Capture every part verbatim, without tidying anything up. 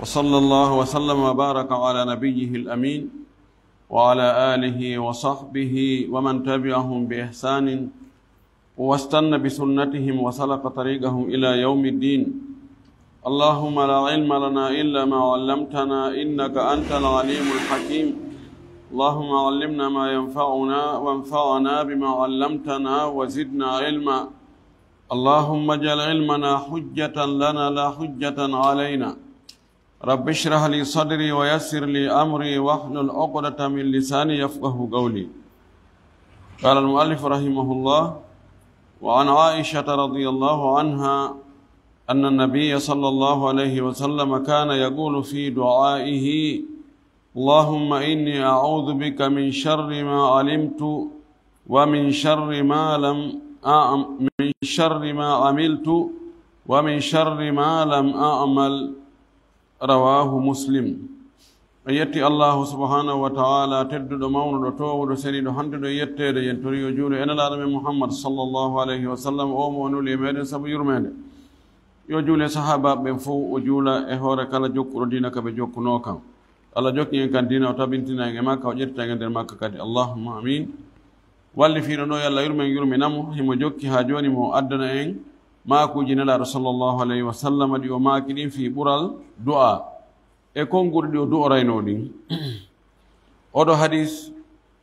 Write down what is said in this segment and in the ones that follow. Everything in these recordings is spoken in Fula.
وصلى الله وسلم وبارك على نبيه الأمين وعلى آله وصحبه ومن تبعهم بإحسان واستن بسنتهم وسلك طريقهم إلى يوم الدين. اللهم لا علم لنا إلا ما علمتنا إنك أنت العليم الحكيم. اللهم علمنا ما ينفعنا وانفعنا بما علمتنا وزدنا علما. اللهم اجعل علمنا حجة لنا لا حجة علينا. رب اشرح لي صدري ويسر لي أمري واحلل عقدة من لساني يفقه قولي. قال المؤلف رحمه الله: وعن عائشة رضي الله عنها أن النبي صلى الله عليه وسلم كان يقول في دعائه: اللهم إني أعوذ بك من شر ما علمت ومن شر ما لم أعم من شر ما عملت ومن شر ما لم أعمل. رواه مسلم. En yetti Allahu subhanahu wa ta'ala, tedduɗo, mawnuɗo, toowuɗo, seniiɗo, handuɗo e yetteede. Yen tori yo juulu e Nelaaɗo men Muhammad sallallahu alayhi wa sallam, o mo o nuli e meɗen sabu yurmeende. Yo juule sahaabaaɓe ɓen fow, o juula e hoore kala jokkuɗo diina ka ɓe jokkunoo kan. Allah jokki en kan diina, o tabintina en e makka, o ƴettita en e nder makka kadi. Allahumma amin. Wallifiiɗo no, yo Allah yurmen, yurminamo, himo jokki haa jooni, mo addana en maakuuji Nelaaɗo sallallahu alayhi wa sallam ɗi o maaki ɗin fii ɓural du'a e konguɗi ɗi o du'oraynoo ɗin. Oɗo hadis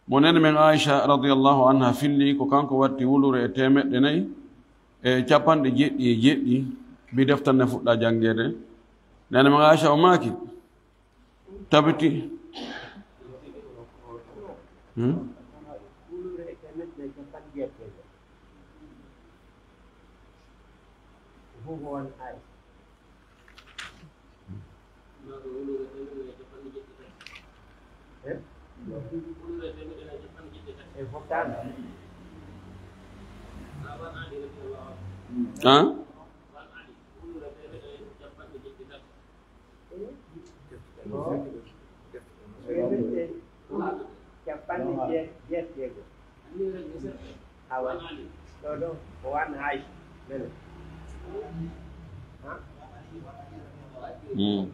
mo nene men Aisha radiyallahu anha filli, ko kanko watti wulure e teemeɗɗe nayi e capanɗe jeɗɗi e jeɗɗi, bi deftan ne fuɗɗa janngeede. Nene men Aisha o maaki, tabiti. Hmm? Ah? Capanɗe jeetati. Awa, ɗo ɗo ko wan hay. Hmm.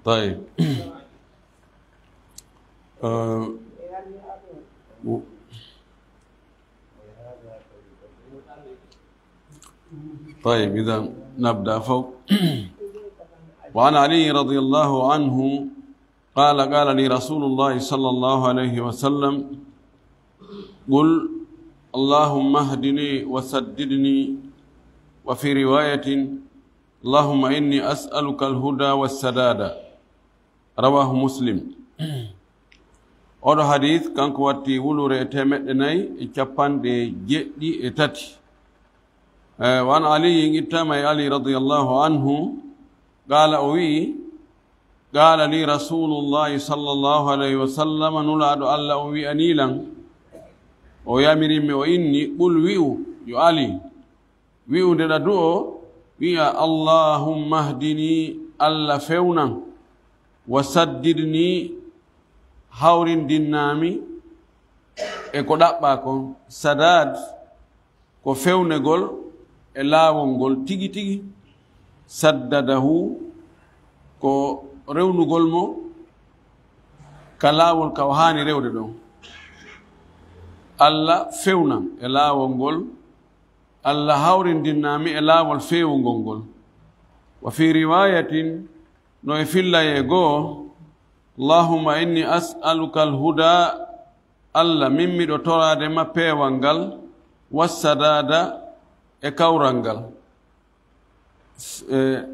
Tayyib. Eh, w- طيب، إذا نبدأ فوق. وعن علي رضي الله عنه قال: قال لي رسول الله صلى الله عليه وسلم: قل اللهم اهدني وسددني، وفي رواية: اللهم إني أسألك الهدى والسداد. رواه مسلم. Oɗo hadith, kanko watti wulure e teemeɗɗe nayi e capanɗe jeɗɗi e tati. Eh, wa an Aliyin, ittama e Ali radiyallahu anhu, qala, o wi'i, qala li Rasulullahi sallallahu alayhi wa sallam, Nulaaɗo Allah on wi'ani lan, o yamirimmi, o inni, qul, wi'u, yo Ali, wi'u nde ɗa du'o, wi'a, Allahumma hdini, Allah fewnan, wa saddidni, hawrindinnaami e ko ɗaɓɓaa kon. Sadad ko fewnegol e laawol ngol tigi tigi, saddadahu ko rewnugol mo ka laawol ka o haani rewde ɗon. Allah fewnan e laawol ngol, Allah hawrindinnaami e laawol feewungol ngol. Wa fi riwayatin, no e fillayee goo, Allahumma inni as'aluka al-huda, Allah, min miɗo toraade ma peewal ngal, wassadada, e kawral ngal. S-, e,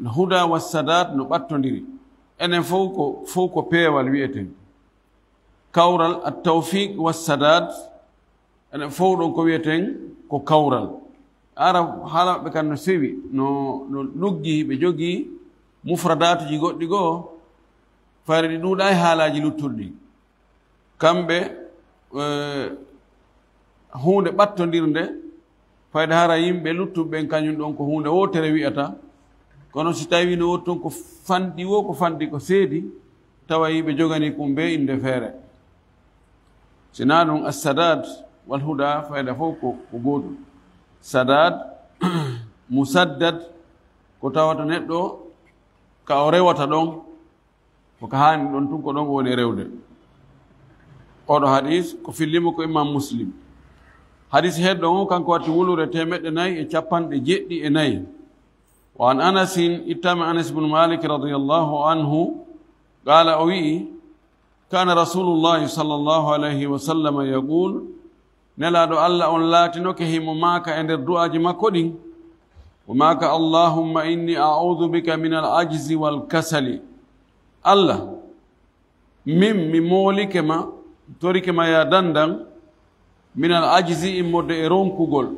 huda wassadad no ɓattondiri. Enen fow ko, fow ko peewal wi'eten. Kawral, at-tawfiq wassadad, enen fow ɗon ko wi'eten ko kawral. Arab haala maɓɓe kan no sewi, no, no luggi, ɓe jogii mufradaatuji goɗɗi goo, fayre ɗi ɗuuɗaay haalaaji luttuɗi. Kamɓe, eh, huunde ɓattondirnde, fayde hara yimɓe luttuɓe ɓen kañum ɗon ko huunde wootere wi'ata. Kono si tawii no woodi toon ko fanɗi woo, ko fanɗi ko seedi, tawa yimɓe joganii ɗum bee innde feere. Si naa ɗum, as-sadad wal huda, fayda fof ko, ko gootum. Sadad, musaddad, ko tawata neɗɗo ka o rewata ɗon, ko ka haani ɗon tun, ko ɗon o woni rewde. Oɗo hadis ko fillimo ko Imam Muslim. Hadis heddo on kanko watti wulure temeɗɗe nayi e capanɗe jeɗɗi e nayi. Wa an Anasin, ittama Anas ibn Malik radiyallahu anhu, qala, o wi'i, kana Rasulullahi sallallahu alayhi wa sallam yaqul, Nelaaɗo Allah on laatinoke himo maaka e nder du'aaji makko ɗin, o maaka, "Allahumma inni a'udhu bika min al-ajzi wal kasali." Allah, min mi moolike ma, torike ma ya dandan, min al-ajzi, immorde e ronkugol.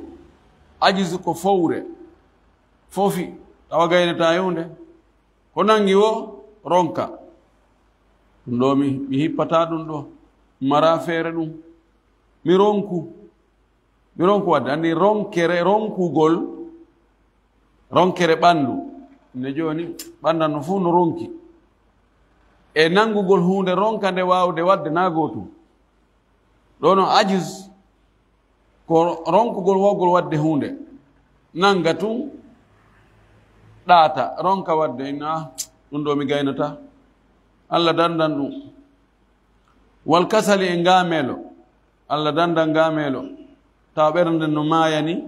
Ajzi ko fowre, fofi, tawa gaynata e hunde. Ko nangi wo ronka. Ɗum ɗo mi, mi hippata ɗum ɗo, mara feere ɗum. Mi ronku. Mi ronku wadde. Anndi ronkere, ronkugol, ronkere ɓanndu. Nde jooni, ɓanndu no fof no ronki. E nanngugol huunde ronka nde waawde wadde na gootum. Ɗo no ajiz, ko ronkugol wawgol wadde huunde. Nannga tun, ɗaata, ronka wadde, inna, "Ah, ɗum ɗo mi gaynata." Allah dandan ɗum. Wal kasali e ngameelo. Allah dandan ngameelo. Tawa ɓernde no maayani,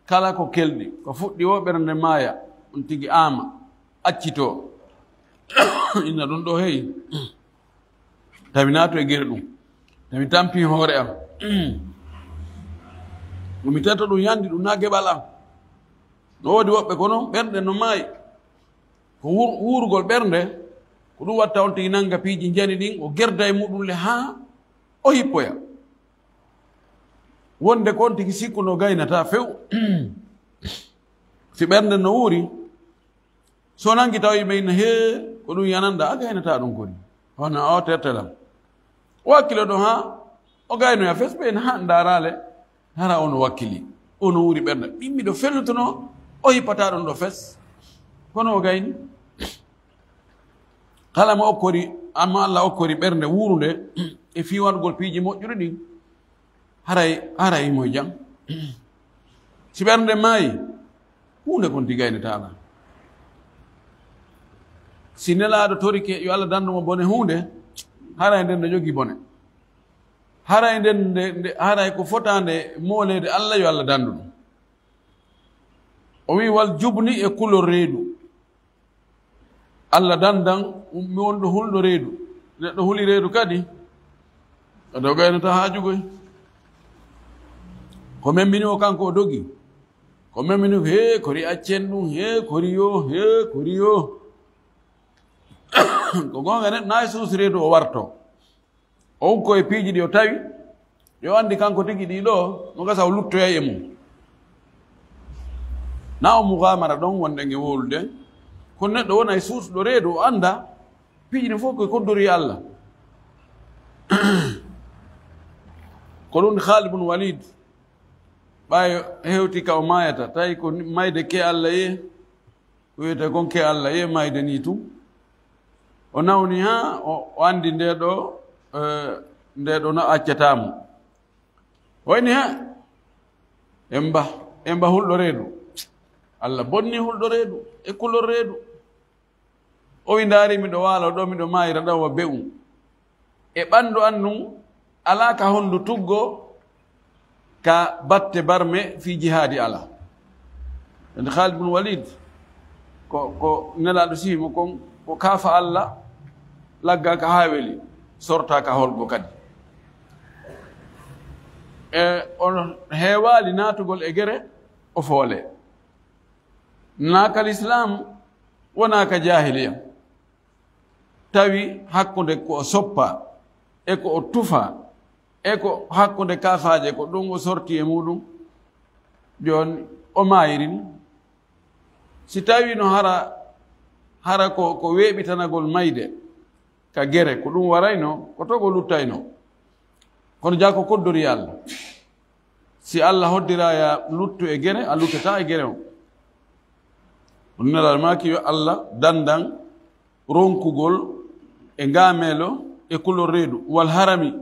kala ko kelɗi, ko fuɗɗi wo ɓernde maaya, on tigi aama, accito. Inna ɗum ɗo, hey. Tawi naato e gere ɗum. Tawi tampi hoore am. Ɗum mi tento ɗum yandi, ɗum na geɓal am. No woodi woɓɓe kono ɓernde no maayi. Ko wuur-, wuurugol ɓernde, ko ɗum watta on tigi nannga piiji njani ɗin, o gerda e muɗum le haa o hippoya. Wonde ko on tigi sikkuno gaynata few. Si ɓernde no wuuri, so nangi tawa yimɓe ina hee, ko ɗum yananda, a gaynata ɗum koni. Hono o tertelam. O wakkilo ɗo haa o gaynoya fes, ɓe ina haa ndaarale. Hara ono wakkili, ono wuuri ɓernde. Min miɗo fellutuno, o hippata ɗum ɗo fes. Kono o gayni. Kala mo okkori, amma Allah okkori ɓernde wuurunde e fii waɗugol piiji moƴƴuɗi ɗin, haray, haray mo e jam. Si ɓernde maayi, huunde kon ti gaynetaala. Si Nelaaɗo torike yo Allah dandu mo bone huunde, haray nden no jogii bone. Haray nden nde, nde, haray ko fotaande mooleede Allah yo Allah dandu ɗum. O wi, "Wal jubni e kulol reedu." Allah dandan mi wonɗo hulɗo reedu. Neɗɗo huli reedu kadi, kadi o gaynata haajugoy. Ko memmbini o kanko o dogi. Ko memmbini o, "Hee, kori accen ɗum, hee, kori yo, hee, kori yo." Ko goonga neɗɗo nayi suusi reedu o warto. O ukko e piiji ɗi o tawi, yo anndi kanko tigi ɗi ɗo, no gasa o luttoyay e mum. Na o mugamara ɗon wonde nge wowlude, kono neɗɗo wona e suusɗo reedu o annda, piiji ɗin fof ko koddori Allah. Ko ɗum Khalid bun Walid, ɓaayo hewti ka o maayata, tawi ko mayde ke Allah ye, ko wiyetee kon ke Allah ye mayde ni tun. O nawni haa o, o anndi nde ɗo, eh, nde ɗo no accataa mo. O inni, "He, emba, emba hulɗo reedu. Allah bonni hulɗo reedu, e kulol reedu." O wi, "Ndaari miɗo waalo ɗo, miɗo maayira ɗo wa be'um." E ɓanndu an nun, alaa ka honndu tuggo ka batte barme fii jihaadi alaa. Nden Khalid bun Walid, ko, ko Nelaaɗo sihi mo kon, ko kaafa Alla, lagga ka haa weli, sorta ka holgo kadi. E on heewaali naatugol e gere, o foole. Naa ka lislaam, wonaa ka jaahiliya. Tawi hakkunde ko o soppa, e ko o tufa, e ko hakkunde kaafaaje, ko ɗum o sorti e muɗum, jooni o maayirin. Si tawi no hara, hara ko, ko weeɓitanagol mayde ka gere, ko ɗum warayno, ko togo luttayno. Kono jaa ko koddori Alla. Si Alla hoddira ya luttu e gere, a luttata e gere on. Ɗum nelal maaki yo Alla dandan ronkugol e ngaamelo e kulol reedu, wal harami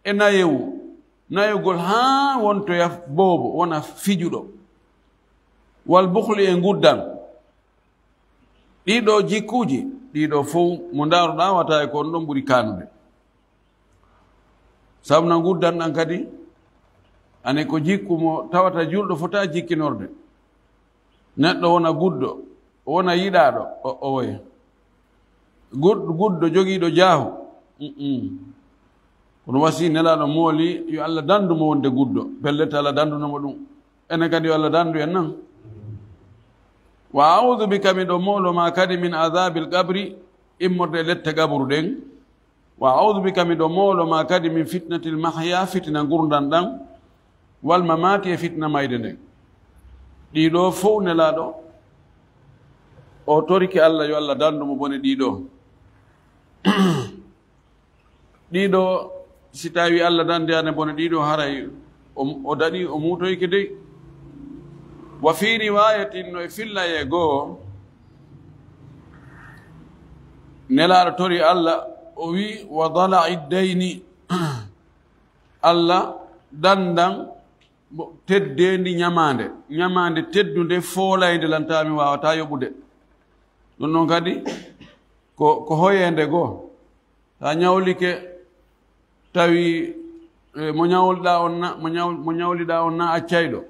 e nayewu, nayugol haa wontoya boobo, wona fijuɗo. Wal bukhli e nguddan. Ɗiɗo jikkuuji, ɗiɗo fow mo ndaaruɗaa wata e ko on ɗon ɓuri kaanude. Sabu na nguddan ɗan kadi, ane ko jikku mo tawata julɗo fota jikkinorde. Neɗɗo wona guddo, wona yiɗaaɗo, o, o woya. Gud-, guddo jogiiɗo jaahu. Mm-mm. Kono wasi Nelaaɗo mooli, yo Allah dandu mo wonde guddo. Pellet Allah danduno mo ɗum. Enen kadi yo Allah dandu en nan. Wa a'udhu bika, miɗo moolo ma kadi min adhabil qabri, immorde lette gaburu ɗen. Wa a'udhu bika, miɗo moolo ma kadi min fitnatil mahya, fitina ngurdan ɗan, wal mamati, e fitina mayde nden. Ɗiɗo fow Nelaaɗo, o torike Allah yo Allah dandu mo bone ɗiɗo. Ɗiɗo, si tawi Allah dandi ane bone ɗiɗo, haray o, o daɗi, o muutoyke dey. Wa fi riwayatin, no e fillaye goo, Nelaaɗo tori Allah, o wi, "Wa dala'i dayni." Allah dandan mo teddeendi ñamaande, ñamaande teddunde foolaynde lan tawa mi waawata yoɓude. Ɗum ɗon kadi ko, ko hoyeende goo. Sa ñawlike, tawi, eh, mo ñawliɗaa on na, mo ñaw-, mo ñawliɗaa on na accayɗo.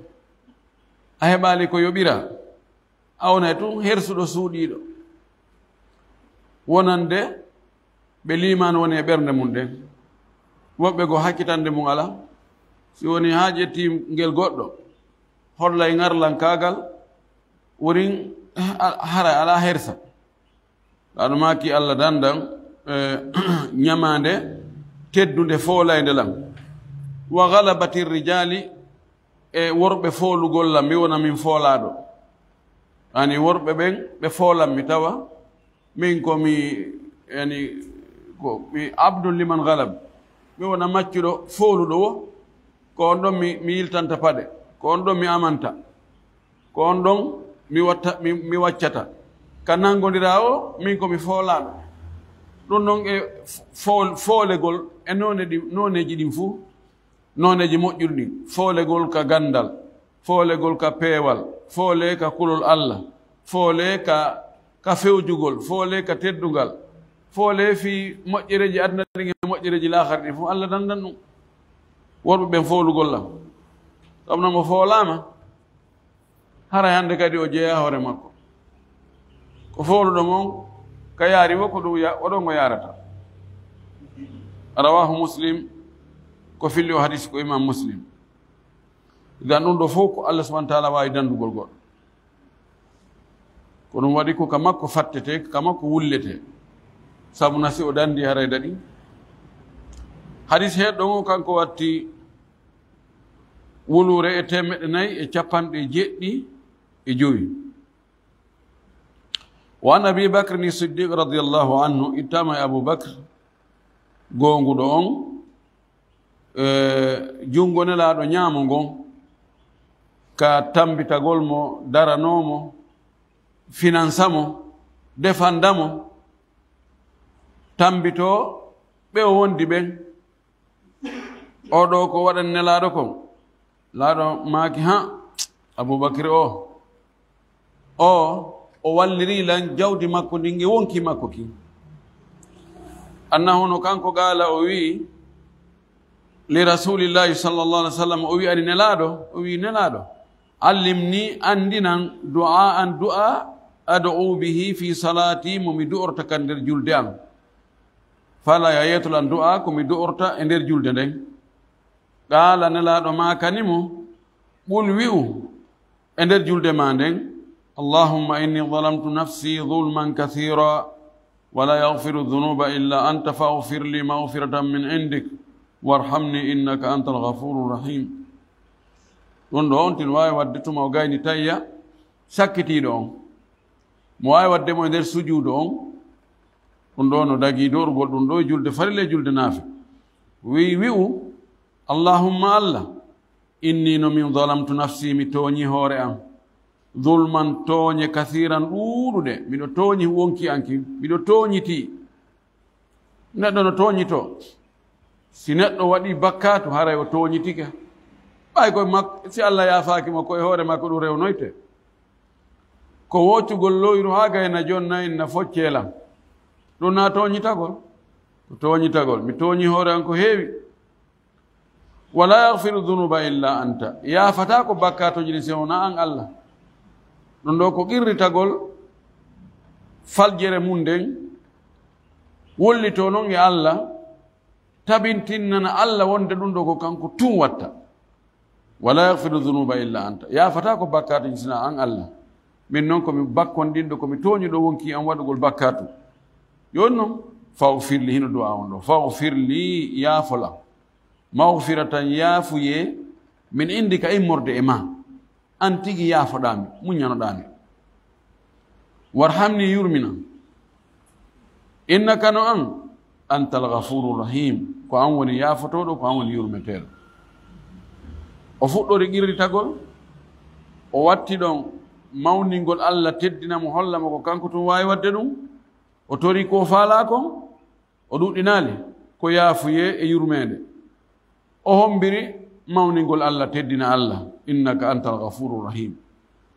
A heɓaali ko yoɓiraa. A wonay tun hersuɗo suuɗiiɗo. Wonande ɓe liimaano woni e ɓernde mum ɗen. Woɓɓe goo hakkitande mum alaa. Si woni haa ƴetti ngel goɗɗo, hollay ŋarlankaagal, wurin, eh, a-, hara alaa hersa. Ɗaɗo maaki Allah dandan, eh, ñamaande teddunde foolaynde lan. Wa galabati rijaali, e worɓe foolugol lan, mi wona min foolaaɗo. Ani worɓe ɓen, ɓe foolan mi tawa, min ko mi, yani, ko mi abdun liman galab. Mi wona maccuɗo fooluɗo wo, ko on ɗon mi, mi yiltanta paɗe, ko on ɗon mi amanta. Ko on ɗon mi watta, mi, mi waccata. Ka nanngondiraa o, min ko mi foolaaɗo. Ɗum ɗon e fool-, foolegol e noone ɗi, nooneeji ɗin fuu, nooneeji moƴƴuɗi ɗin. Foolegol ka ganndal, foolegol ka peewal, foole ka kulol Allah, foole ka, ka fewjugol, foole ka teddungal, foole fii moƴƴereeji aduna ɗin e moƴƴereeji laakara ɗin fuu, Allah dandan ɗum. Worɓe ɓen foolugol lan. Sabu non mo foolaama, haray hannde kadi o jeyaa hoore makko. Ko fooluɗo mon, ka yaari wo ko ɗum ya-, o ɗon o yaarata. Rawahu Muslim, ko filli o hadis ko Imam Muslim. Idan ɗum ɗo fof ko Allah subhanahu wa ta'ala waawi dandugol goɗɗo. Ko ɗum waɗi ko ka makko fattete, ka makko wullete. Sabu na si o dandi haray daɗi. Hadis heɗɗo ngo kanko watti wuluure e teemeɗɗe nayi e capanɗe jeɗɗi e jowi. Wa an Abi Bakr ni Siddiq radiyallahu anhu, ittama e Abu Bakr, goonguɗo on, e junngo Nelaaɗo ñaamo ngon, ka tambitagol mo, daranoo mo, finansa mo, defanda mo, tambitoo ɓe o wondi ɓen. Oo ɗoo ko waɗani Nelaaɗo kon? Nelaaɗo maaki, "Ha, Abubakri o, o, o walliri lan jawdi makko ndin e wonki makko kin." Annahu, no kanko qaala, o wi'i, li Rasulillahi sallallahu alaihi wasallam, o wi'ani Nelaaɗo, o wi'i, "Nelaaɗo, allimni, andinan, du'aan, du'a, ad'u bihi fi salati, mo mi du'orta kan nder julde am." Fala ya yeeto lan du'a ko mi du'orta e nder julde nden. Qaala, Nelaaɗo maakani mo, "Qul, wi'u e nder julde ma nden, Allahumma inni zalamtu nafsi zulman kathira, wa la yaghfiru dhunuba illa anta, faghfir li maghfiratan min indik, warhamni innaka antal ghafurur rahim." Ɗum ɗo on tin waawi waɗde tuma o gayni tayya sakkitiiɗo on. Mo waawi waɗde mo e nder sujuudu on. Ɗum ɗo no dagii do'orgol ɗum ɗo e julde farilla e julde naafi. Wi-, wi'u, "Allahumma Allah, inni no min zalamtu nafsi, mi tooñi hoore am. Zulman, tooñe, kasiran, ɗuuɗuɗe. Miɗo tooñi wonki an kin. Miɗo tooñitii." Neɗɗo no tooñitoo. Si neɗɗo waɗii bakkaatu, haray o tooñitike. Ɓay ko mak-, si Allah yaafaaki mo, ko e hoore makko ɗum rewnoyte. Ko woocugol loyru haa gayna jonna inna foccee lan. Ɗum na tooñitagol? Ko tooñitagol. Mi tooñi hoore an ko heewi. Wala yaghfiru dhunuba illa anta. Yaafataa ko bakkaatuuji ɗin si wonaa an Allah. Ɗum ɗoo ko qirritagol faljere mum nden, wollitoo non e Allah, tabintinnana Allah wonde ɗum ɗoo ko kanko tun watta. Wala yaghfiru dhunuba illa anta. Yaafataa ko bakkaatuuji si wonaa an Allah. Min non ko mi bakkondiɗɗo, ko mi tooñuɗo wonkii an waɗugol bakkaatu. Jooni non, faghfir li, hino du'a on ɗoo. Faghfir li, yaafo lan. Maghfiratan, yaafuyee, min indika, immorde e maa. An tigi yaafoɗaa mi, muññanoɗaa mi. Warhamni, yurminam. Innaka, no an, antal ghafuru rahim, ko an woni yaafotooɗo, ko an woni yurmeteeɗo. O fuɗɗori qirritagol, o watti ɗon mawningol Allah, teddina mo, holla mo ko kanko tun waawi waɗde ɗum. O tori ko faalaa kon, o ɗuɗɗinaali ko yaafuyee e yurmeende. O hommbiri mawningol Allah, teddina Allah, innaka antal ghafuru rahim.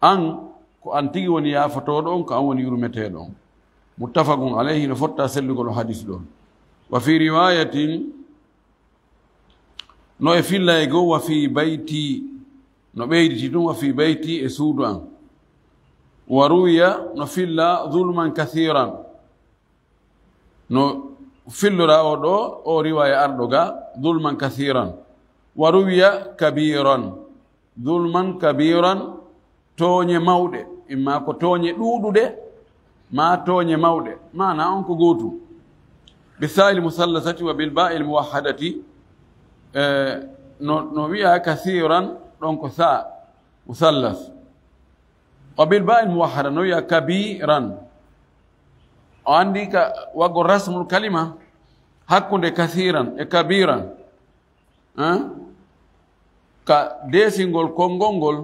An, ko an tigi woni yaafotooɗo on, ko an woni yurmeteeɗo on. Muttafaqun alayhi, no fotta sellugol o hadis ɗon. Wa fi riwayatin, no e fillay goo, wa fi bayti, no ɓeyditi ɗum, wa fi bayti, e suudu an. Wa ruwiya, no filla, zulman kathiran. No fillora o ɗoo, o riwaya arɗo ga, zulman kathiran. Wa ruwiya kabiran. Zulman kabiran, tooñe mawɗe, imma ko tooñe ɗuuɗuɗe, maa tooñe mawɗe. Maana on ko gootum. Bi tha'il musallasati wa bil ba'il muwahhadati, eh, no, no wi'a kathiran, ɗon ko tha musallas. Wa bil ba'il muwahhada, no wi'a kabiran. O anndi ka waggo rasmul kalima hakkunde kathiran e kabiran. Eh? Ka deesingol konngol ngol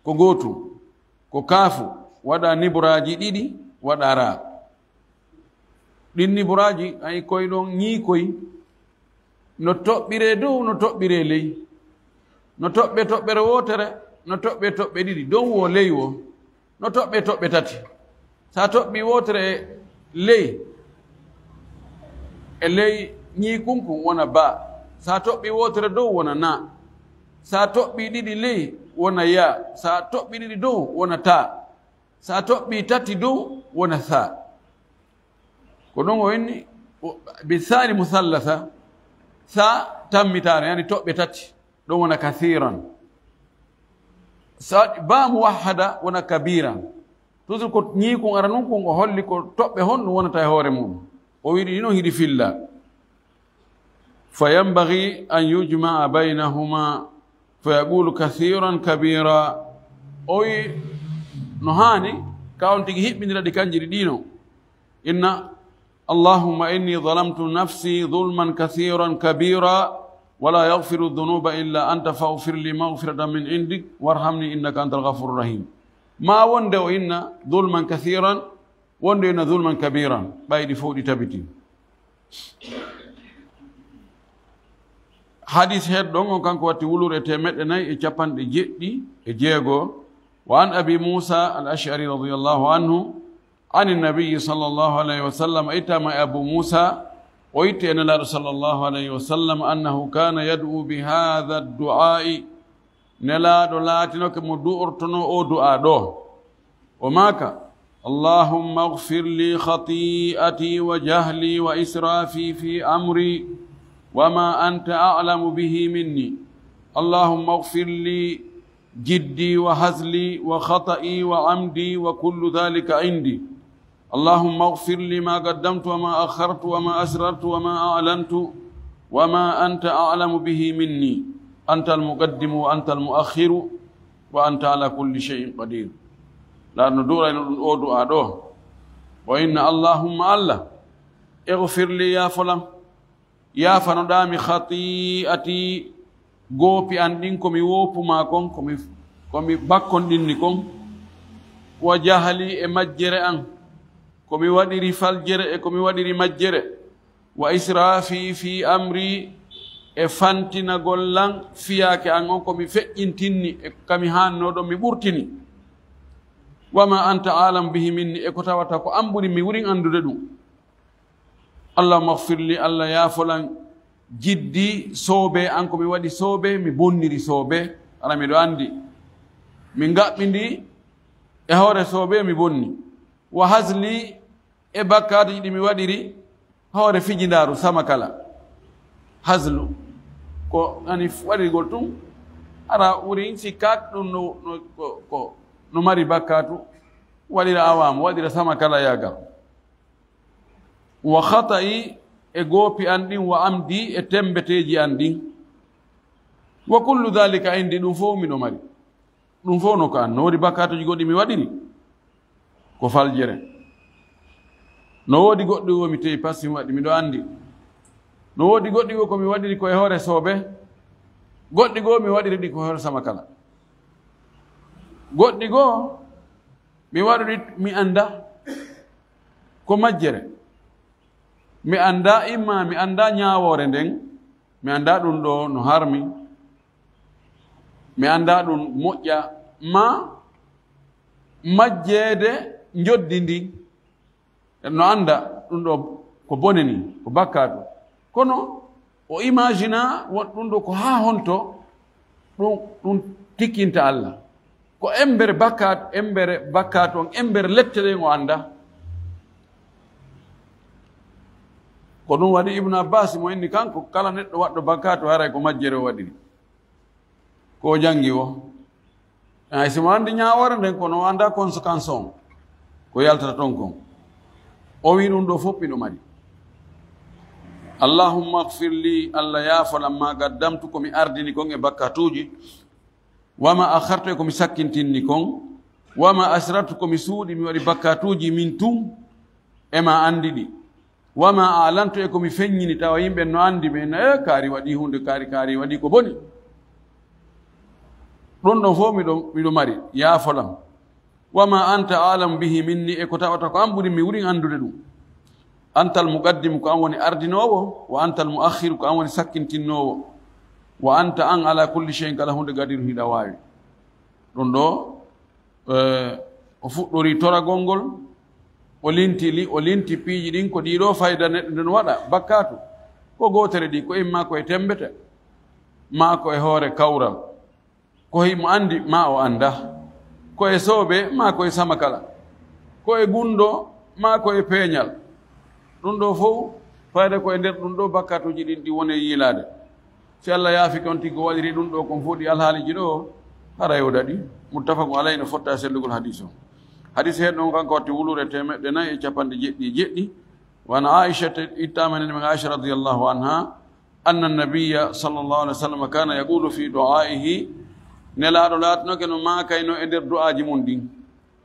ko gootum, ko kaafu, waɗa niburaaji ɗiɗi, waɗa raa. Ɗin niburaaji, ay koy ɗon ñiikoy, no toɓɓiree dow, no toɓɓiree ley. No toɓɓee toɓɓere wootere, no toɓɓee toɓɓe ɗiɗi, dow woo, ley woo. No toɓɓee toɓɓe tati. So a toɓɓii wootere e ley, e ley ñiikunkun wona baa. So a toɓɓii wootere dow wona naa. So a toɓɓii ɗiɗi ley wona yaa. So a toɓɓii ɗiɗi dow wona taa. So a toɓɓii tati dow wona saa. Ko ɗum o inni, o, bi saani musallasa, saa tammitaare, yani toɓɓe tati. Ɗum wona kasiiran. Sa, baa muwahhada wona kabiiran. Toujours ko ñiikun ara nun kun o holli ko toɓɓe honɗum wonata e hoore mum. O wiɗi ɗi non hiɗi filla. Fa yanbaghi an yujma'a baynahuma fa yaqulu kasiiran kabiira. O wi no haani ka on tigi hiɓɓindira ɗi kanji ɗi ɗiino. Inna Allahumma inni zalamtu nafsi zulman kasiiran kabiira, wa laa yaghfiru dhunuuba illaa anta faghfir li maghfiratan min indik warhamni innaka antal ghafuurur rahiim. Maa wonde o inna zulman kasiiran, wonde o inna zulman kabiiran, ɓay ɗi fow ɗi tabitii. Hadis heɗɗo on, on kanko watti wuluure teemeɗɗe nayi e capanɗe jeɗɗi e jeego. Wa an Abi Muusa al-Ash'ari radiyallahu anhu, عن النبي صلى الله عليه وسلم، ittama e Abu Muusa, o itti e Nelaaɗo sallallahu alayhi wa sallam, أنه كان يدعو بهذا الدعاء، Nelaaɗo laatinoke mo du'ortono o du'aa ɗo. O maaka, اللهم اغفر لي خطيئتي وجهلي وإسرافي في أمري وما أنت أعلم به مني. اللهم اغفر لي جدي وهزلي وخطئي وعمدي وكل ذلك عندي. اللهم اغفر لي ما قدمت وما أخرت وما أسررت وما أعلنت وما أنت أعلم به مني. أنت المقدم وأنت المؤخر وأنت على كل شيء قدير. Laaɗo no du'orayno ɗum o du'aa ɗo. O inna, اللهم Allah, اغفر لي, yaafo lan. Yaafanoɗaa mi خطيئتي, goopi an ɗin, ko mi woopu maa kon, ko mi, ko mi bakkonɗinni kon. وجهلي, e majjere an, ko mi waɗiri faljere e ko mi waɗiri majjere. وإسرافي في أمري, e fantinagol lan fiyaake an on, ko mi feƴƴintinni e ka mi haannoo ɗon mi ɓurtini. Wa ma anta alam bihi minni, e ko tawata ko an ɓuri mi wurin anndude ɗum. Allahumma ighfir li, Allah yaafolan jiddi soobe an, ko mi waɗi soobe, mi bonniri soobe, hara miɗo anndi. Mi ngaɓɓindi e hoore soobe, mi bonni. Wa hazli, e bakkaatuji ɗi mi waɗiri, hoore fijindaaru sama kala. Hazlu, ko ani waɗirgol tun, hara wurin si kat ɗum no, no, ko, ko no mari bakkaatu, waɗira awaamu, waɗira sama kala yaagal. Wa khata'i, e goopi an ɗin, wa amdi, e tembeteeji an ɗin. Wa kullu dhalika indi, ɗum fof miɗo mari. Ɗum fof no ko an. No woodi bakkaatuji goɗɗi mi waɗiri, ko faljere. No woodi goɗɗi wo mi teyi passi mi waɗi, miɗo anndi. No woodi goɗɗi wo ko mi waɗiri ko e hoore soobe. Goɗɗi goo mi waɗiri ɗi ko e hoore sama kala. Goɗɗi goo mi waɗiri mi annda ko majjere. Mi annda imma mi annda ñaawoore nden, mi annda ɗum ɗo no harmi. Mi annda ɗum moƴƴa ma majjeede njoddi ndin. No annda ɗum ɗo ko bone ni, ko bakkaatu. Kono o imagina won ɗum ɗo ko haa honto ɗum, ɗum tikkinta Allah. Ko embere bakkaatu, embere bakkaatu on, embere lette ɗen o annda. Ko ɗum waɗi Ibnu Abbas mo inni kanko, kala neɗɗo waɗɗo bakkaatu haray ko majjere o waɗiri. Ko o janngi o. Ay, si mo anndi ñaawoore nden, kono o annda conséquence on. Ko yaltata ton kon. O wi ɗum ɗo fof miɗo mari. Allahumma ighfir li, Allah yaafolan ma qaddamtu, ko mi ardini kon e bakkatuuji. Wa ma akhartu, e ko mi sakkintinni kon. Wa ma asrartu, ko mi suuɗi, mi waɗi bakkatuuji min tun. E ma anndi ɗi. Wa ma a'lantu, e ko mi feññini, tawa yimɓe no anndi mi, e kaari waɗi huunde, kaari, kaari waɗi ko boni. Ɗum ɗon fof miɗo, miɗo mari, yaafolam. Wa ma anta a'lamu bihi minni, e ko tawata ko an ɓuri mi wurin anndude ɗum. Antal muqaddimu, ko an woni ardinoowo, wa antal mu'akhkhiru, ko an woni sakkintinnoowo, wa anta an ala kulli shay'in, kala huunde qadiru hiɗa waawi. Ɗum ɗo, eh, o fuɗɗori toragol ngol, o linti li, o linti piiji ɗin, ko ɗiɗo fayda neɗɗo nden waɗa, bakkaatu. Ko gootere ɗi, ko imma ko e tembete, ma ko e hoore kawral. Ko himo anndi, ma o annda. Ko e soobe, ma ko e samakala. Ko e gunndo, ma ko e peeñal. Ɗum ɗo fow, fayda ko e nder ɗum ɗo bakkaatuuji ɗin ɗi woni e yiilaade. Si Allah yaafike on tigi ko waɗiri ɗum ɗo kon fof ɗi alhaaliiji ɗo, haray o daɗi. Muttafaqun alayhi, no fotta e sellugol hadiis o. Hadiis heɗɗo on kanko watti wuluure teemeɗɗe nayi e capanɗe jeɗɗi e jeɗɗi. Wa an Aisha, ittaama e nene men Aisha radiyallahu anha, anna nabiyya sallallahu alayhi wa sallam kana yaqulu fi du'aihi, Nelaaɗo laatinoke no maakayno e nder du'aaji mum ɗin.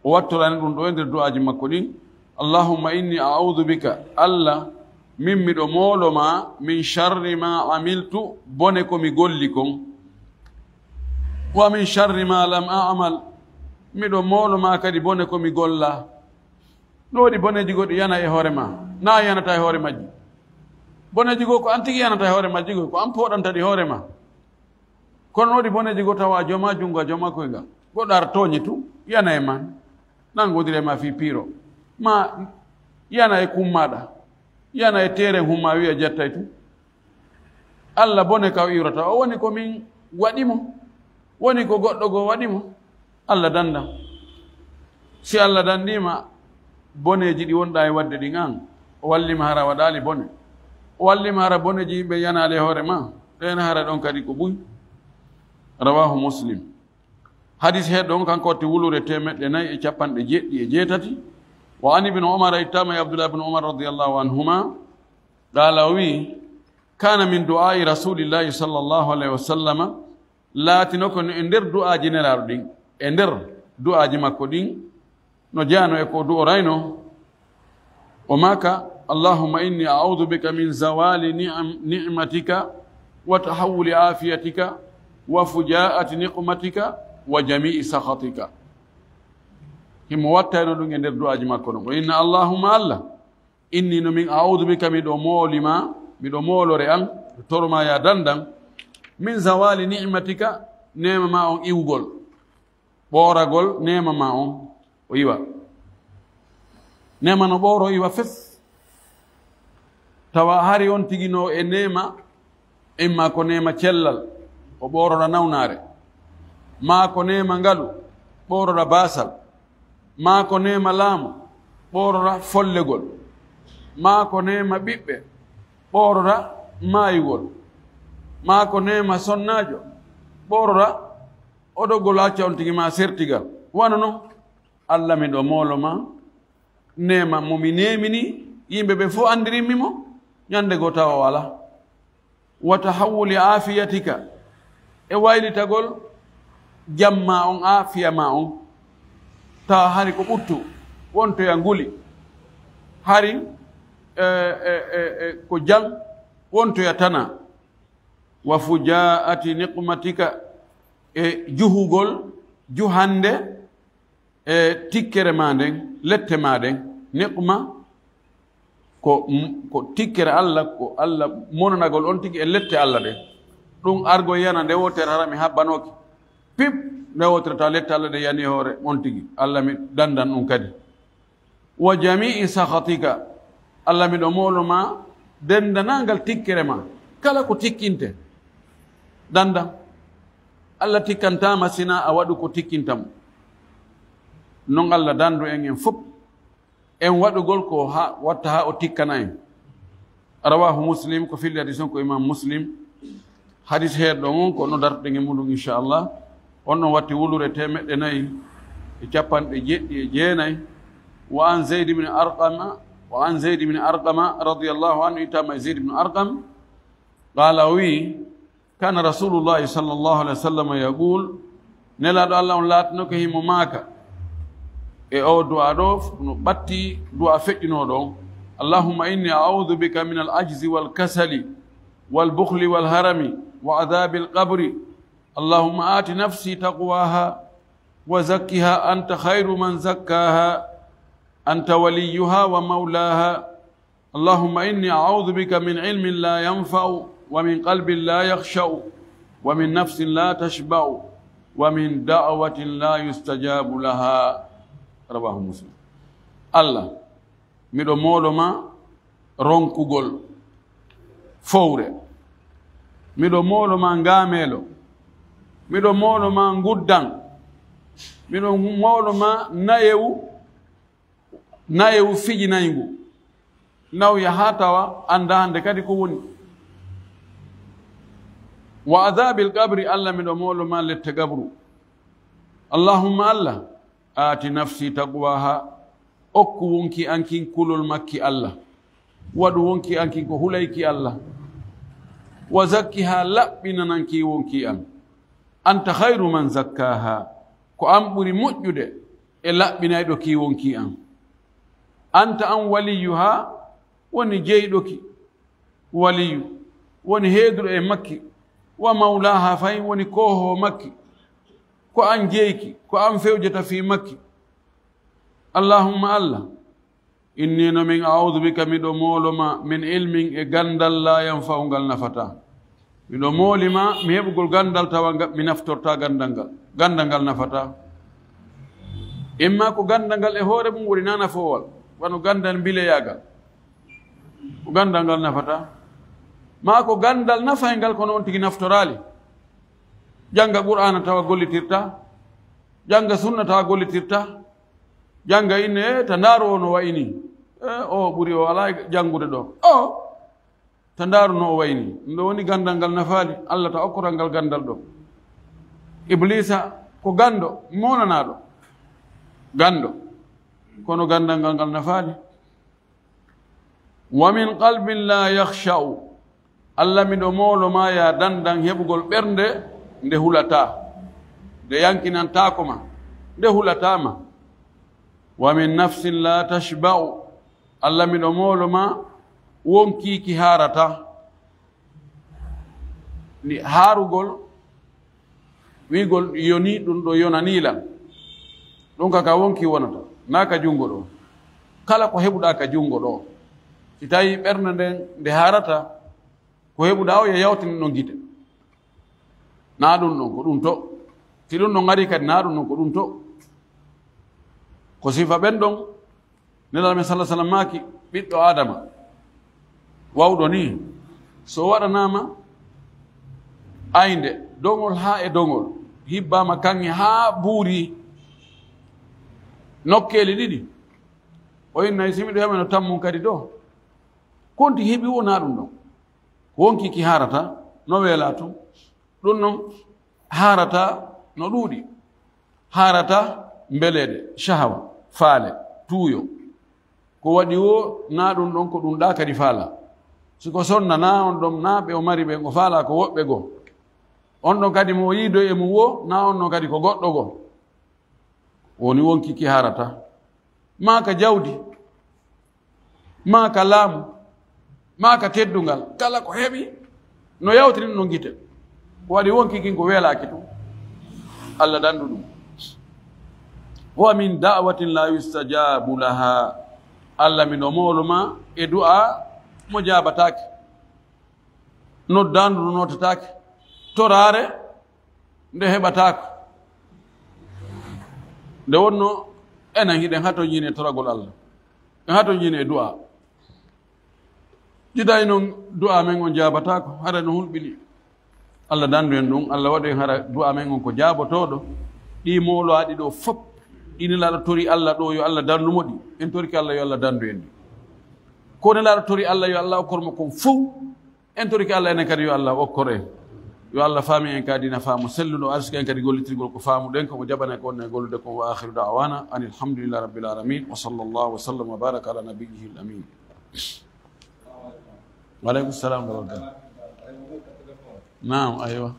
O wattorani ɗum ɗo e nder du'aaji makko ɗin, "Allahumma inni a'udhu bika, Allah, min miɗo moolo ma, min sharri ma amiltu, bone ko mi golli kon. Wa min sharri ma lam a'mal, miɗo moolo ma kadi bone ko mi golla." No woodi boneeji goɗɗi yana e hoore ma, na a yanata e hoore majji. Boneeji goo ko an tigi yanata e hoore majji goo, ko an pooɗanta ɗi hoore ma. Kono no woodi boneeji goo tawa a joma junngo, a joma koyngal. Goɗɗo ara tooñe tu, yana e man, nanngodira e ma fii piiro. Ma yana e kummaaɗa, yana e teeren humma wi'a jettay tu. Allah bone ka o iwrata, o woni ko min waɗi mo, woni ko goɗɗo goo waɗi mo. Allah danndan. Si Allah danndiima boneeji ɗi wonɗaa e waɗde ɗin an, o wallima hara waɗaali bone. O wallima hara boneeji yimɓe yanaali e hoore ma, ɗeen hara ɗon kadi ko buy. Rawahu Muslim. Hadis heɗɗo on kanko watti wuluure teemeɗɗe nayi e capanɗe jeɗɗi e jeetati. Wa an ibnu Umar, ittaama e Abdullah ibnu Umar radiyallahu anhuma, qaala o wi'i, "Kaana min du'aa'i Rasuulillahi sallallahu alayhi wa sallama," laatino ko no e nder du'aaji Nelaaɗo ɗin, e nder du'aaji makko ɗin, no jaano e ko du'orayno, o maaka, "Allahumma inni a'udhu bika min zawali ni'am-, ni'matika wa tahawuli afiyatika wa fujaa'ati niqmatika wa jami'i sakhatika." Himo wattayno ɗum e nder du'aaji makko ɗon. O inna, "Allahumma Allah, inni no min a'udhu bika, miɗo mooli ma, miɗo moolore an, toro ma ya dandan, min zawali ni'matika, neema ma on iwgol, ɓooragol neema ma on, O iwa. Neema no ɓooro iwa fes. Tawa hari on tigi no e neema, imma ko neema cellal, o ɓoorora nawnaare, maa ko neema ngalu, ɓoorora baasal, maa ko neema laamu, ɓoorora follegol, maa ko neema ɓiɓɓe, ɓoorora maayugol, maa ko neema sonnaajo, ɓoorora oɗogol acca on tigi maa sertigal. Wano non, Alla miɗo moolo ma, neema mo mi neemini yimɓe ɓe fof anndirinmi mo, ñande goo tawa o alaa. Wa tahawwuli aafiyatika, e waylitagol jam ma on, aafiya ma on, tawa hari ko ɓuttu, wontoya nguli, hari, e, e, e, e, ko jam, wontoya tana. Wa fujaa'ati niqmatika, e juhugol, juhande, e tikkere ma nden, lette ma ɗen, niqma, ko, ko tikkere Alla, ko Alla monanagol on tigi e lette Alla ɗen. Ɗum argo yana nde wootere hara mi habbanooki. Pip, nde wootere tawa lette Alla ɗen yani e hoore on tigi. Alla mi dandan ɗum kadi. Wa jamii sakhatika, Alla miɗo moolo ma dendanangal tikkere ma. Kala ko tikkinte, dandan. Alla tikkantama sina a waɗu ko tikkinta mo. Non Alla dandu en en fof. En waɗugol ko ha, watta ha o tikkana en. Rawahu Muslim, ko filli hadis on ko Imam Muslim. Hadis heerɗo on ko no dartoɗen e muɗum, inchallah. On ɗon watti wulure teemeɗɗe nayi e capanɗe jeɗɗi e jeenayi. Wa an Zayd ibn Arqama, wa an Zayd ibn Arqama radiyallahu anhu, ittama e Zayd ibn Arqam. Qala, o wi, kana Rasulullahi sallallahu alaihi wasallam yaqul, Nelaaɗo Alla on laatinoke himo maaka e o du'a ɗo, no ɓatti du'a feƴƴunooɗo on. Allahumma inni a'udhu bika min al-ajzi wal kasali wal bukhli wal harami wa adhabil qabri. Allahumma ati nafsi taqwaha wa zakkiha anta khairu man zakkaha anta waliyuha wa maulaha. اللهم إني أعوذ بك من علم لا ينفع ومن قلب لا يخشع ومن نفس لا تشبع ومن دعوة لا يستجاب لها. رواه مسلم. Allah, miɗo moolo ma ronkugol fowre. Miɗo moolo ma ngaameelo. Miɗo moolo ma nguddan. Miɗo moolo ma nayewu nayewu fijinayngu, nawya haa tawa anndaa hannde kadi ko woni. Wa adhabil qabri, Allah miɗo moolo ma lette gabru. Allahumma Allah, aati nafsi taqwaha, okku wonki an kin kulol makki Allah. Waɗu wonki an kin ko hulayki Allah. Wa zakkiha, laɓɓinananki wonki an. Anta khayru man zakkaha, ko an ɓuri moƴƴude e laɓɓinayɗo ki wonki an. Anta an waliyuha, woni jeyɗo ki, waliyu, woni heeduro e makki, wa mawlaha, fay woni koohoo makki, ko an jeyki, ko an fewjata fii makki. Allahumma Allah, inni no min a'udhu bika, miɗo moolo ma, min ilmin, e gandal, la yanfa'u, ngal nafata. Miɗo mooli ma mi heɓugol gandal tawa nga-, mi naftorta gandal ngal. Gandal ngal nafata. Imma ko gandal ngal e hoore mum woni na nafoowal, wano gandal mbileyagal. Ko gandal ngal nafata. Ma ko gandal nafayngal kono on tigi naftoraali. Janga Qur'aana tawa gollitirta. Janga sunna tawa gollitirta. Janga inne, "Eh, ta ndaaru o no wayi ni. Eh, o ɓuri o alaa e jangude ɗo. O, ta ndaaru no o wayi ni." Ɗum ɗo woni gandal ngal nafaali. Allah ta okkoral ngal gandal ɗo. Ibliisa ko gando, monanaɗo. Gando. Kono gandal ngal ngal nafaali. Wa min qalbin la yakhsha'u. Allah, miɗo moolo ma ya dandan heɓugol ɓernde nde hulataa, nde yankinantaako ma, nde hulataa ma. Wa min nafsin la tashba'u. Allah, miɗo moolo ma wonkiiki haarataa. Ni haarugol, wi'gol yoni, ɗum ɗo yonanii lan. Ɗum ka, ka wonki wonata, naa ka junngo ɗo. Kala ko heɓuɗaa ka junngo ɗo, si tawii ɓernde nden nde haarata, ko heɓuɗaa o yo yawtin ɗon gite. Naa ɗum ɗon, ko ɗum to. Si ɗum ɗon ari kadi, naa ɗum ɗon, ko ɗum to. Ko sifa ɓen ɗon, Nelaaɗo men sallallahu alaihi wasallam maaki, ɓiɗɗo Aadama wawɗo ni, so waɗanaama aynde, doŋol haa e doŋol, hibbaama kaŋŋe haa buuri nokkeeli ɗiɗi. O inna, si miɗo heɓa no tammun kadi ɗo. Konti heɓi wonaa ɗum ɗon. Ko wonki ki haarata, no weelaa tun. Ɗum non haarata no ɗuuɗi. Haarata mbeleeɗe, shahawa, faale, tuuyo. Ko waɗi wo, naa ɗum ɗon ko ɗum ɗaa kadi faala. Si ko sonna, naa on ɗon, naa ɓe o mari ɓen o faala ko woɓɓe goo. On ɗon kadi mo yiidoy e mum wo, naa on ɗon kadi ko goɗɗo goo. Woni wonki ki haarata. Maa ka jawdi, maa ka laamu, maa ka teddungal, kala ko heɓi, no yawtiri ɗum gite. Ko waɗi wonki kin ko weelaaki tun. Allah dandu ɗum. Wa min da'watin la yustajabu laha. Allah, miɗo moolu ma e du'a mo jaabataake. Noddaandu ndu nootataake. Toraare nde heɓataako. Nde wonno enen hiɗen hatonjiini e toragol Allah. En hatonjiini e du'a. Jidaay non du'a men on jaabataako, hara no hulɓini. Allah dandu en ɗum, Allah waɗu en hara du'a men on ko jaabotooɗo. Ɗi moolaaɗi ɗo fop, ɗi Nelaaɗo tori Allah ɗo, yo Allah dandu mo ɗi. En torike Allah, yo Allah dandu en ɗi. Ko Nelaaɗo tori Allah, yo Allah okkor mo kon fow. En torike Allah enen kadi, yo Allah okkor en. Yo Allah faami en ka diina faamu selluɗo, arsike en kadi gollitirgol ko faamuɗen, ko mo jaɓana en ko wonno e gollude kon. Wa akhiru da'wana anil hamdulillahi rabbil alamin. Wa sallallahu wa sallam wa baraka ala nabiyyihi al amin. Wa alaikum salam wa rahmatullah. Naam, aywa.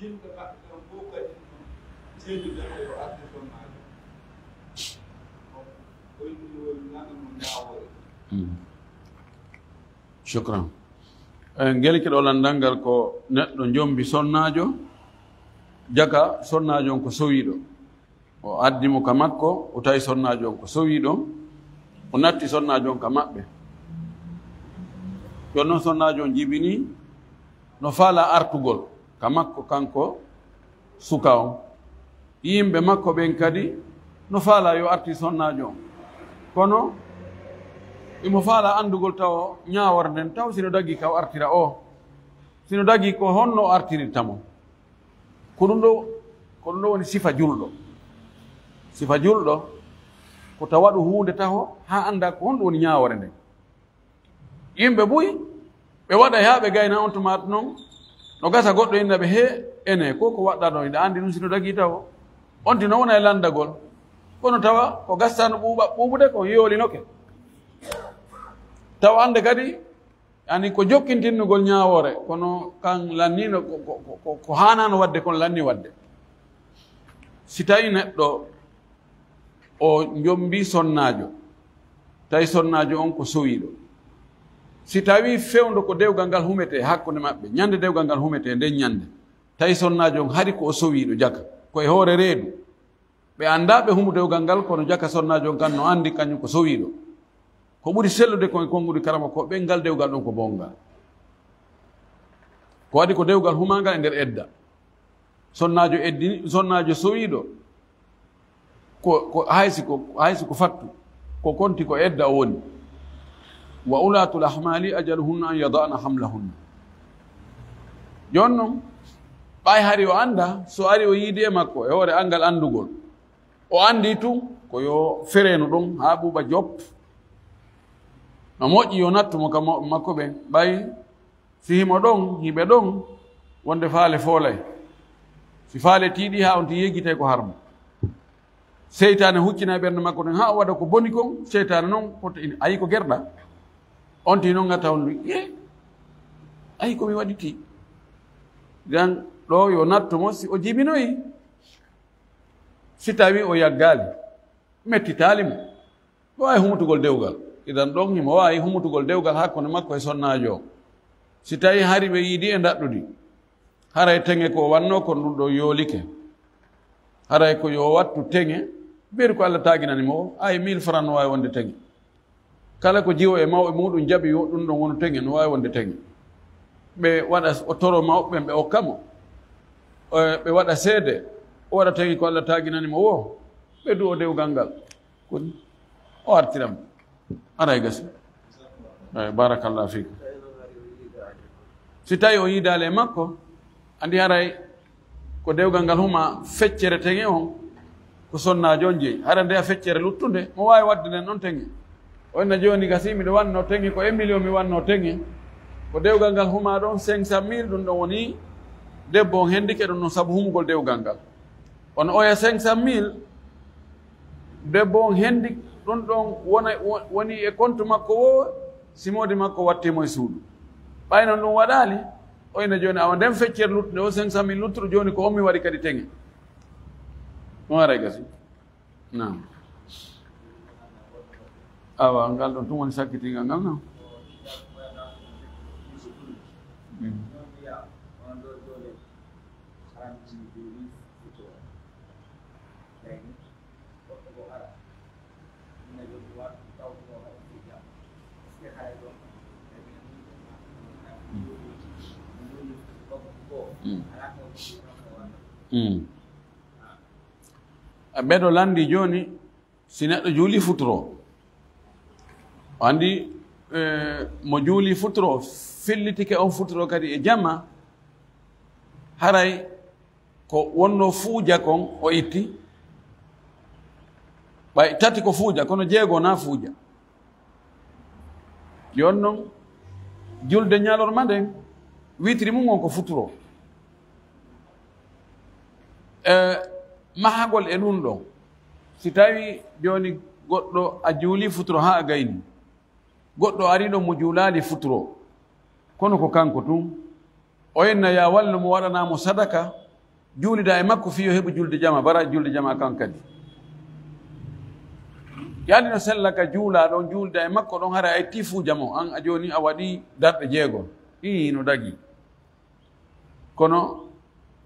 Yimɓe maɓɓe ɓen fof kadi no seedude ko yo arde sonnaajo. O inni woni nana mo ñaawoore. Shukran. Eh, ngel keɗo lanndal ngal ko neɗɗo jombi sonnaajo, jaka sonnaajo on ko sowiiɗo. O addi mo ka makko, o tawi sonnaajo on ko sowiiɗo, o natti sonnaajo on ka maɓɓe. Jooni non sonnaajo on jibini, no faala artugol ka makko, kanko suka on. Yimɓe makko ɓen kadi no faala yo arti sonnaajo on. Kono imo faala anndugol taw ñaawore nden, taw sino dagi ka o artira o. Sino dagi ko honno o artirirta mo. Ko ɗum ɗo, ko ɗum ɗo woni sifa julɗo. Sifa julɗo ko tawa ɗum huunde taho haa annda ko honɗum woni ñaawore nden. Yimɓe buy, ɓe waɗa haa ɓe gayna on tuma non, no gasa goɗɗo inna ɓe, "He, ene, ko ko waɗɗa ɗon, iɗa anndi ɗum sino dagi taho." On tino wona e lanndagol. Kono tawa ko gastano ɓuuɓa, ɓuuɓude ko yoolinoke. Tawa annde kadi, yani ko jokkintinnugol ñaawoore, kono kan lannino ko, ko, ko, ko, ko haanano waɗde, kono lanni waɗde. Si tawi neɗɗo o jombi sonnaajo, tawi sonnaajo on ko sowiiɗo. Si tawi fewndo ko dewgal ngal humete hakkunde maɓɓe, ñande dewgal ngal humete nden ñande, tawi sonnaajo on hari ko o sowiiɗo jaka, ko e hoore reedu. Ɓe annda ɓe humu dewgal ngal, kono jaka sonnaajo on kan no anndi kañum ko sowiiɗo. Ko ɓuri sellude kon e konguɗi karama ko ɓen ngal dewgal ɗon ko bongal. Ko waɗi ko dewgal humangal e nder edda. Sonnaajo eddini, sonnaajo sowiiɗo, ko, ko haysi ko, haysi ko fattu, ko konti ko edda o woni. Wa ulatul ahmali ajaluhunna an yada'na hamlahunna. Jooni non, ɓay hari o annda, so ari o yiidi e makko, e hoore angal anndugol. O anndi tun, ko yo ferenu ɗon haa ɓuuɓa jop. No moƴƴi yo nattu mo ka mo-, makko ɓen, ɓay si himo ɗon, hiɓe ɗon, wonde faale foolay. Si faale tiiɗi haa on ti yeggitay ko harmo. Seytaane huccina e ɓernde makko nden, haa o waɗa ko boni kon, seytaane non, ko to ini, ayi ko gerɗa. On ti non ngata on, ye, ayi ko mi waɗiti. Dan ɗo yo nattu mo si o jibinoyi. Si tawi o yaggaali, mettitaali mo. O waawi humutugol dewgal. Idan ɗon himo waawi humutugol dewgal hakkunde makko e sonnaajo o. Si tawi hari ɓe yiidi e ndaɗɗudi, haray teŋe ko wannoo kon ɗum ɗo yoolike. Haray ko yo wattu teŋe, ɓeydu ko Allah taaginani mo o, ay mille francs no waawi wonde teŋe. Kala ko jiwo e mawɓe muɗum jaɓi, yo ɗum ɗon wonu teŋe, no waawi wonde teŋe. Ɓe waɗa o toro mawɓe ɓen, ɓe okka mo. Eh, ɓe waɗa seede, o waɗa teŋe ko Allah taaginani mo woo, ɓe du'o dewgal ngal. Koni o artiram. Aray gasi. Eh, barakallahu fiik. Si tawi o yiidaali e makko, andi haray ko dewgal ngal huma feccere teŋe on, ko sonnaajo on jeyi. Hara nde a feccere luttunde, mo waawi waɗde nden ɗon teŋe. O inna jooni gasi, miɗo wanno teŋe, ko un million mi wanno teŋe. Ko dewgal ngal huma ɗon cinq cent mille, ɗum ɗon woni debbo on hendike ɗum ɗon sabu humugol dewgal ngal. On oya cinq cent mille, debbo on hendi ɗum ɗon wona, wo-, woni e compte makko woo, si moodi makko watti mo e suudu. Ɓay non ɗum waɗaali, o inna jooni awa nden feccere luttunde o cinq cent mille luttuɗo jooni ko on mi waɗi kadi teŋe. Ɗum haray gasi. Naam. Awa, ngal ɗon tun woni sakkitingal ngal, naam. Mm. Mm. Mm. A ɓeɗo landi jooni, si neɗɗo juuli futuro, o andi, eh, mo juuli futuro, fillitike on futuro kadi e jama, haray ko wonno fuuja kon o itti, ɓay tati ko fuuja, kono jeego na fuuja. Yon non, julde ñalorma nden, witiri mum on ko futuro. E mahagol e ɗum ɗon, si tawi jooni goɗɗo a juuli futuro haa a gayni, goɗɗo ari ɗon mo juulaali futuro, kono ko kanko tun, o inna ya wallu mo waɗana mo sadaka, juulida e makko fii yo heɓu julde jama, bara julde jama kan kadi. Yaani no sella ka juula ɗon, juulida e makko ɗon, hara ay tifuu jamo, an a jooni a waɗi darɗe jeego. Ii, no dagi. Kono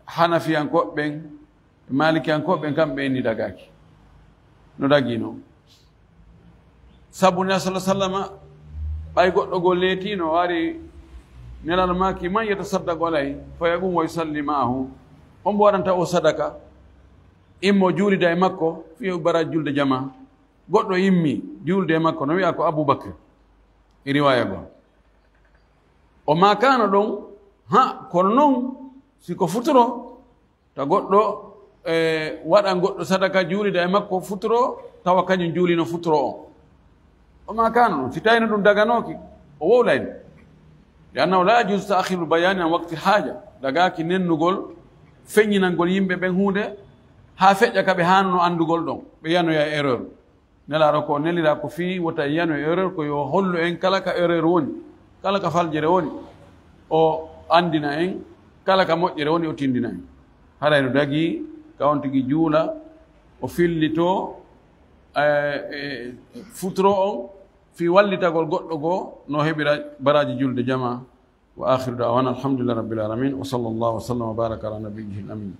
Hanafiyankooɓe ɓen, Maalikiyankooɓe ɓen, kamɓe inni dagaaki. No dagi non. Sabu Nelaaɗo sallallaahu alayhi wa sallama, ɓay goɗɗo goo leetino, o ari, Nelaaɗo maaki, "Man yatasaddaqu alay, fa yaqumu wa yusalli ma'ahu?" Hombo waɗanta o sadaka, immo juulida e makko, fii o bara julde jama. Goɗɗo immi juulde e makko, no wi'a ko Abubakr. E riwaaya goo. O maakaano ɗon, ha, kono non, si ko futuro, ta goɗɗo, e, waɗan goɗɗo sadaka juulida e makko futuro, tawa kañum juulino futuro o. O maakaano ɗum, si tawino ɗum daganooki, o wowlayno. Li annahu la yajuuzu ta'khirul bayaani an waqtil haaja. Dagaaki nennugol, feññinangol yimɓe ɓen huunde, haa feƴƴa ka ɓe haanuno anndugol ɗon, ɓe yanoya e erreur. Nelaaɗo ko o nelira ko fii wota en yano e erreur, ko yo hollu en kala ka erreur woni, kala ka faljere woni, o anndina en, kala ka moƴƴere woni, o tinndina en. Haray no dagii ka on tigi juula, o fillitoo, eh, eh, futuro on fii wallitagol goɗɗo goo no heɓira baraaji julde jama. Wa aakhiru da'waana alhamdulillahi rabbil aalamiin. Wa sallallaahu wa sallama wa baaraka alaa nabiyyihil amiin.